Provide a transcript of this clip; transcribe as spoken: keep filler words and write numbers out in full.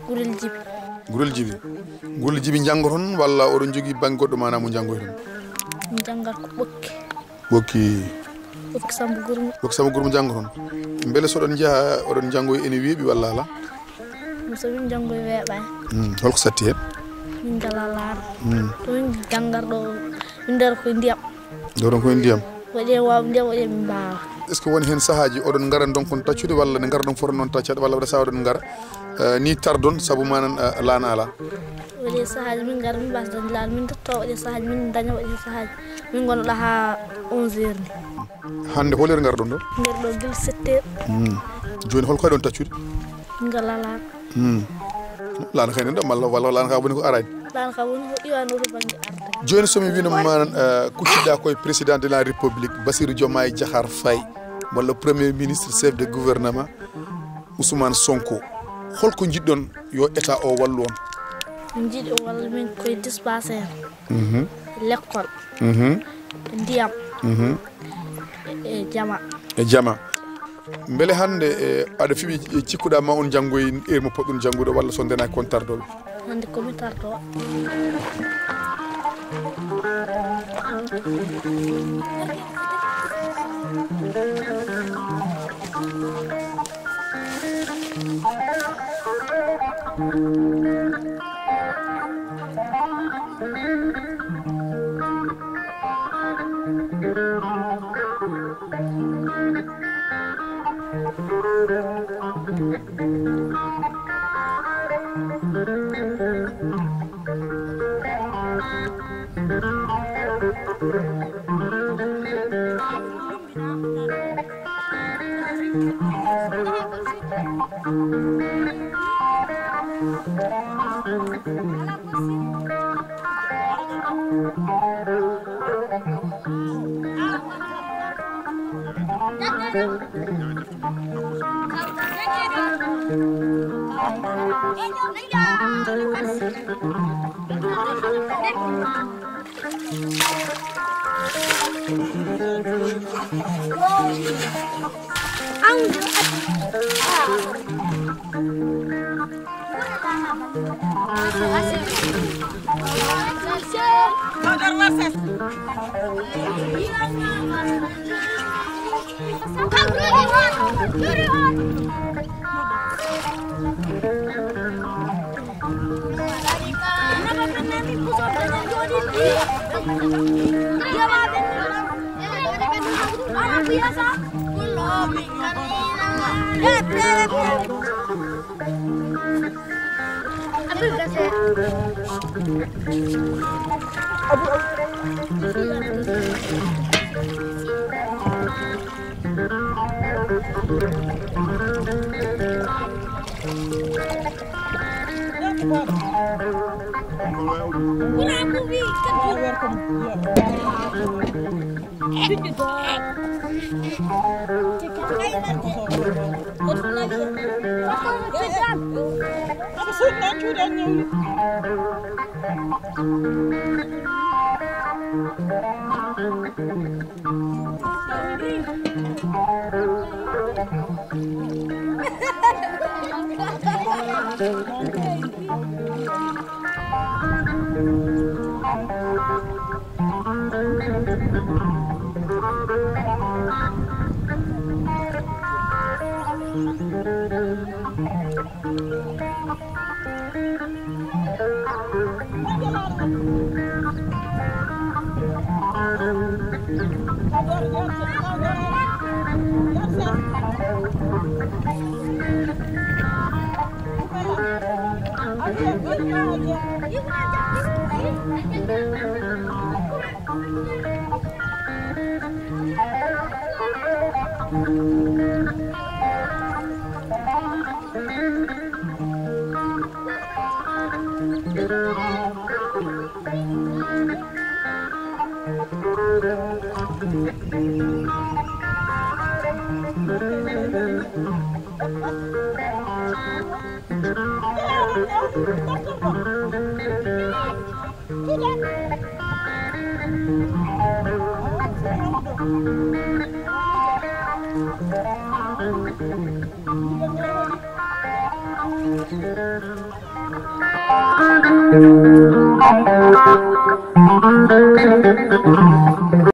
Gurel Jibi. Gurel Jibi. Gurel Jibi njanngoton walla oɗon njogii bannge goɗɗo maanaa mo njanngoyton? Min njanngat ko Ɓokki. Ɓokki. Ɓokki Samba Gurmi. Ɓokki Samba Gurmi njanngoton. Mbele so oɗon njaha, oɗon njanngoya ene weeɓi walla alaa? Ɗum so min njanngoya weeɓaani. Hmm, holko satti heen? Min ngalaa laana. Hmm. To min njanngat ɗo, min ndara koye ndiyam. Ndooron koye ndiyam. Waɗi heen waawɓe ndiyam, waɗi heen min mbaawaa. Est-ce que won heen sahaaji oɗon ngara ndonkon taccude walla nde ngarɗon fotno noon taccade walla waɗa sahaa oɗon ngara, eh, ni tardon sabu manan, eh, laana alaa? Waɗi heen sahaaji min ngara min mbaasa dañde laana, min totto, waɗi heen sahaaji min daña, waɗi heen sahaaji min ngona ɗo haa onze heures ni. Hannde hol heure ngarɗon ɗo? Ngar ɗo gila sept heures. Hmm. Jooni hol ko eɗon taccude? Min ngalaa laana. Hmm. Laana kay nen ɗo, malla walla laana ka woni ko arani? Laana ka woni ko iwano to bannge arde. Jooni so mi wino manan, eh, kucciɗa koye président de la république Bassirou Diomaye Diakhar Faye, walla premier ministre, chef de gouvernement Ousmane Sonko, holko njiɗɗon yo état o wallu on? Min njiɗi o walla min koye dispensaire, mhm, l'école, mhm, ndiyam, mhm, e, e jama. E jama. Mbele hannde, e, aɗa fiɓi, e, cikkuɗa ma on njanngoyi heure mo poɗɗon janngude walla so ndenaaki kon tardooɓe? Hannde ko mi tardoo.